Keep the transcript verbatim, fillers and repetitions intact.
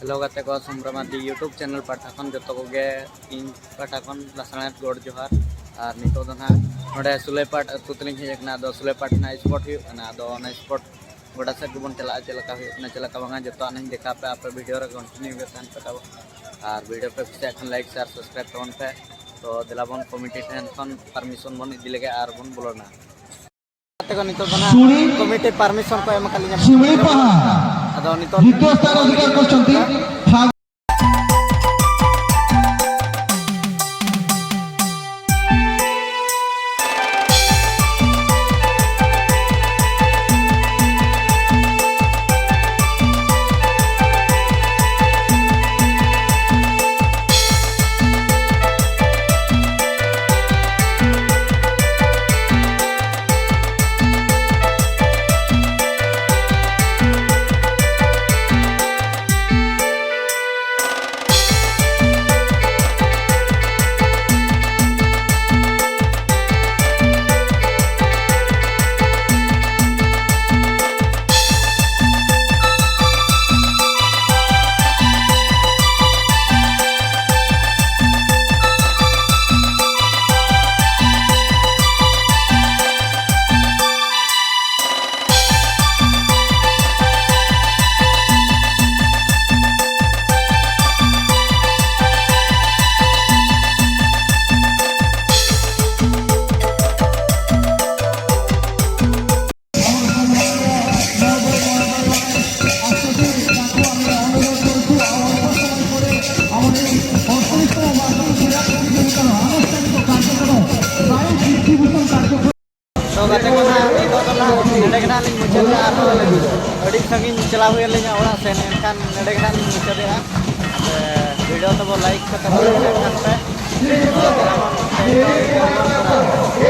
Hello ᱜᱟᱛᱮ ᱠᱚ, ᱥᱩᱢᱨᱟ Mardi YouTube channel ᱯᱟᱦᱴᱟ ᱠᱷᱚᱱ ᱡᱚᱛᱚ ᱠᱚᱜᱮ ᱤᱧ ᱯᱟᱦᱴᱟ ᱠᱷᱚᱱ ᱞᱟᱥᱟᱲᱦᱮᱫ ᱜᱚᱰ ᱡᱚᱦᱟᱨ᱾ ᱟᱨ ᱱᱤᱛᱚᱜ ᱫᱚ ᱱᱟᱦᱟᱜ ᱱᱚᱰᱮ ᱥᱩᱞᱟᱹᱭᱯᱟᱴ ᱟᱹᱛᱩ ᱛᱮᱞᱤᱧ ᱦᱮᱡ ᱟᱠᱟᱱᱟ᱾ ᱟᱫᱚ ᱥᱩᱞᱟᱹᱭᱯᱟᱴ ᱨᱮᱱᱟᱜ ᱥᱯᱚᱴ ᱦᱩᱭᱩᱜ ᱠᱟᱱᱟ᱾ ᱟᱫᱚ ᱚᱱᱟ ᱥᱯᱚᱴ ᱜᱚᱰᱟ ᱥᱮᱫ ᱜᱮᱵᱚᱱ ᱪᱟᱞᱟᱜᱼᱟ, ᱪᱮᱫ ᱞᱮᱠᱟ ᱦᱩᱭᱩᱜ ᱠᱟᱱᱟ, ᱪᱮᱫ ᱞᱮᱠᱟ ᱵᱟᱝᱟ, ᱡᱚᱛᱚᱣᱟᱜ ᱞᱤᱧ ᱫᱮᱠᱷᱟᱣ ᱯᱮ᱾ ᱟᱯᱮ ᱵᱷᱤᱰᱤᱭᱳ ᱨᱮ ᱠᱚᱱᱴᱤᱱᱤᱭᱩ ᱜᱮ ᱛᱟᱦᱮᱱ ᱯᱮ ᱛᱟᱵᱚ᱾ ᱟᱨ ᱵᱷᱤᱰᱤᱭᱳ ᱯᱮ ᱠᱩᱥᱤᱭᱟᱜ ᱠᱷᱟᱱ ᱞᱟᱭᱤᱠ, ᱥᱮᱭᱟᱨ, ᱥᱟᱵᱥᱠᱨᱟᱭᱤᱵ ᱛᱟᱵᱚᱱ ᱯᱮ᱾ ᱛᱚ ᱫᱮᱞᱟ ᱵᱚᱱ ᱠᱚᱢᱤᱴᱤ ᱴᱷᱮᱱ ᱠᱷᱚᱱ ᱯᱟᱨᱢᱤᱥᱚᱱ ᱵᱚᱱ ᱤᱫᱤ ᱞᱮᱜᱮ ᱟᱨ ᱵᱚᱱ ᱵᱚᱞᱚᱱᱟ᱾ ᱜᱟᱛᱮ ᱠᱚ, ᱱᱤᱛᱚᱜ ᱫᱚ ᱱᱟᱦᱟᱜ ᱥᱩᱲᱤ ᱠᱚᱢᱤᱴᱤ ᱯᱟᱨᱢᱤᱥᱚᱱ ᱠᱚ ᱮᱢ ᱟᱠᱟᱫ ᱞᱤᱧᱟ᱾ ᱥᱩᱲᱤ ᱯᱟᱦᱟ ᱟᱫᱚ ᱱᱤᱛᱚᱜ ᱫᱤᱛᱤᱭᱚ ᱥᱛᱷᱟᱱ ᱚᱫᱷᱤᱠᱟᱨ ᱠᱚᱨᱪᱷᱚᱱᱛᱤ। ᱛᱚ ᱜᱟᱛᱮ ᱠᱚ ᱱᱟᱦᱟᱜ, ᱱᱤᱛᱚᱜ ᱫᱚ ᱱᱟᱦᱟᱜ ᱱᱚᱰᱮ ᱜᱮ ᱱᱟᱦᱟᱜ ᱞᱤᱧ ᱢᱩᱪᱟᱹᱫᱟ᱾ ᱟᱨᱦᱚᱸ ᱟᱹᱰᱤ ᱥᱟᱺᱜᱤᱧ ᱪᱟᱞᱟᱣ ᱦᱩᱭ ᱟᱹᱞᱤᱧᱟ ᱚᱲᱟᱜ ᱥᱮᱱ, ᱮᱱᱠᱷᱟᱱ ᱱᱚᱰᱮ ᱜᱮ ᱱᱟᱦᱟᱜ ᱞᱤᱧ ᱢᱩᱪᱟᱹᱫᱮᱜᱼᱟ᱾ ᱟᱨ ᱵᱷᱤᱰᱤᱭᱳ ᱛᱟᱵᱚ ᱞᱟᱭᱤᱠ ᱠᱟᱛᱮ ᱵᱚᱱ ᱧᱮᱞ ᱠᱷᱟᱱ ᱯᱮ᱾